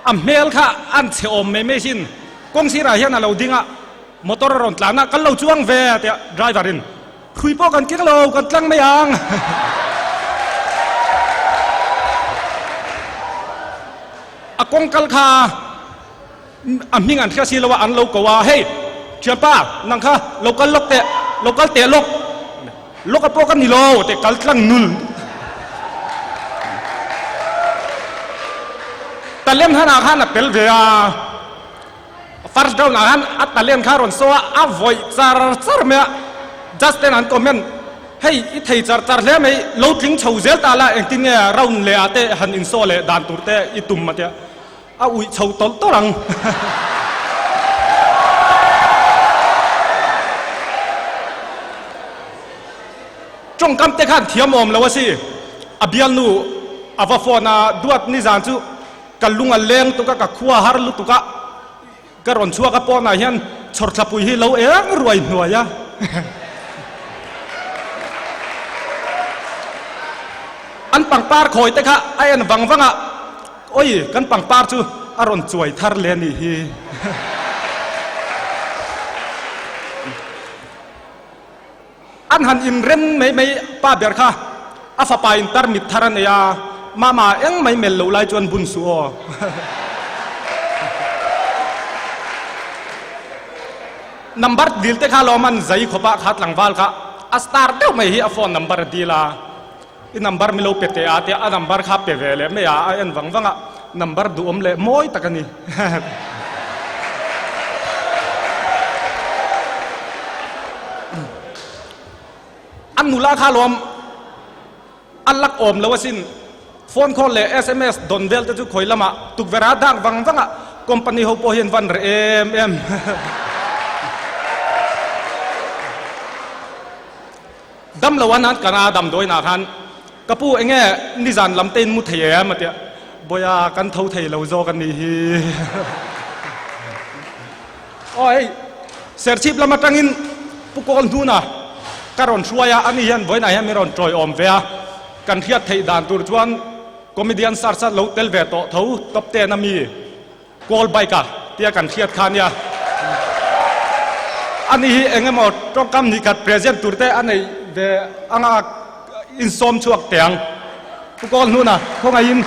A hmel kha an chhe awm mai mai sin. Kawng sirah hian a lo ding a, motor a rawn tlan a, kan lo chuang ve a tia driver in hrui pawh kan keng lo, kan tlang mai ang. A kawng kal kha a hming an hria si lo a, an lo ko a, hei thianpa nang kha lo kal lawk teh, lo kal teh lawk, lawk a pawh ka ni lo teh kal tlang nul. Talent hanah khan a tel ve a, first round ah khan a talent kha a rawn saw a, a vawih char char mai a, judge ten an comment, hei i thei char char hle mai, lo tling chho zel ta la engtin nge round leh ah te han insaw leh dan tur te i tum a tia. A uih chho tawlh tawlh ang. Tawngkam te khan thiam awm lo a si. A bialnu a va phone a, Duat nizan chu ka lung a leng tuk a, ka khua har lutuk a, ka rawn chhuak a pawnah hian chhawrthlapui hi lo eng ruai hnuai a. An pangpar khawi te kha a en vang vang a. Oi, kan pangpar chu a rawn chuai thar le anih hi. An han inrem mai mai pa ber kha a fapa in tarmit thar a nei a, mama eng mai mel loh lai chuan bun suh aw. Number dil te kha lawm an zai khawp a, kha tlangval kha a star deuh mai hi a phone number a dil a. I number mi lo pe teh a tia a number kha pe ve leh mai a, a en vang vang a, number duhawm leh mawi tak a ni. A nula kha lawm a lak awm lo asin, phone call leh sms dawn vel te chu khawi lamah tukverh a dak vang vang a, company ho pawh hian van reh em em. Dam lo an kan a damdawiinah khan ka pu enge nizan lam te in mu thei em a tia, Bawiha kan tho thei lo zawk a nih hi. Aw hei Serchhip lam atangin Pu Kawl hnuna ka rawn hruai a, ani hian vawiinah hian min rawn tawiawm ve a, kan hriat theih dan tur chuan comedian search a lo tel ve tawh tho top ten a mi. Kawl bike a tia kan hriat kha nia. Ani hi eng emaw tawngkam hnih khat present tur te a neih ve anga insawm chhuak teh ang. Pu Kawl hnuna khawngaihin.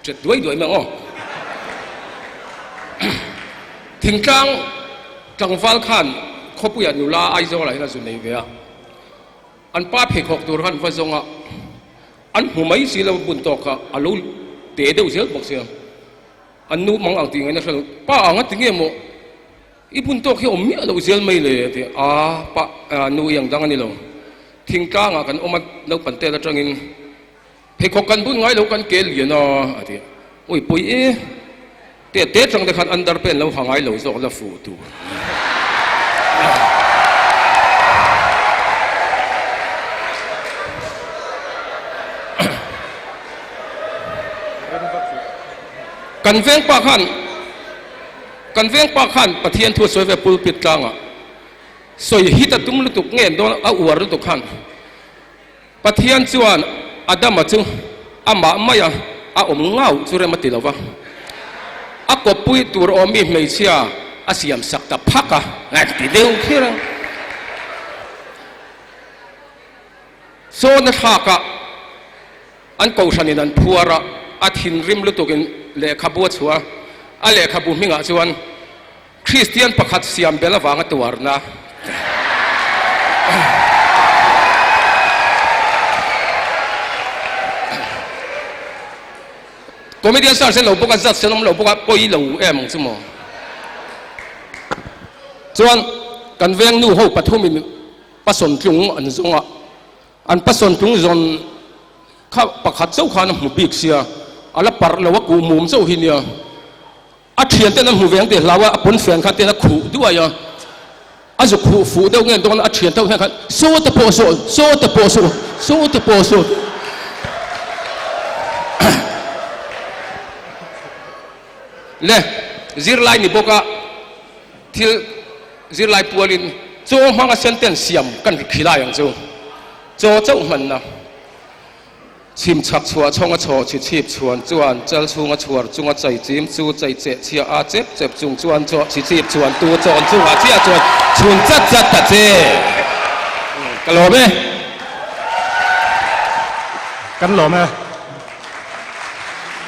Chet duai duai mai ang aw. Thingtlang tlangval khan khawpuiah nula Aizawlah hian a zu nei ve a, an pa pheikhawk tur khan va zawng a, an hmu mai si lo bun tawk kha a lo te deuh zel bawk sia, an nu mang ang tih ngaihna hre lo, pa ang a ti nge maw? I bun tawk hi awm miah loh zel mai le a ti a, pa nu i ang dang a ni lo. Thingtlangah kan awm a, naupang tel atangin pheikhawk kan bun ngai lo kan ke lian a a ti a. Awi pawi e, te te atang te khan underpant lo ha ngai lo zawk la fuh tur. Kan vengpa khan. Kan veng pa khan Pathian thu a sawi ve pulpit tlangah sawi hit a tum lutuk nge an dawn a uar lutuk khan Pathian chuan Adama chu amah maia a awm ngau chu rem a ti lo va, a kawppui tur awmi hmeichhia a siam sak ta phak a, a ti deuh kher a. Sawna thlakah An kohhranin an phuar a, a thinrim lutukin lehkhabu a chhuah a, a lehkhabu hmingah chuan Kristian pakhat siam bel avanga tuarna. Comedian Search en lo bawk a, judge en awm lo bawk a, pawi lo em ang chu maw. Chuan kan veng nu ho pathumin pasawn tlung an zawng a, An pasawn tlung zawn kha pakhat chauh khan a hmu bik sia, a la parh lo a kuh mum chauh hi nia. A thian ten an hmu ve ang tih hlau a, a pawnfen kha ten a khuh duai a, a zu khuh fuh deuh nge dawn a thian deuh hian khan saw te pawh saw, saw te pawh saw, saw te pawh saw. Le, zirlai ni bawk a. Thil zirlai pualin chaw hmanga sentence siam kan ri khilai ang chu. Chaw chauh hmanna. Chhim chhak chhuah chhawnga chhaw chhi chhip chhuan chuan chal chhunga chhuar chunga chai chim chu chai cheh chhia a chep chep chung chuan chaw chhi chhip chhuan tu chawn chungah chiah chuan chhun chat chat ta che. Ka lawm e. Kan lawm e.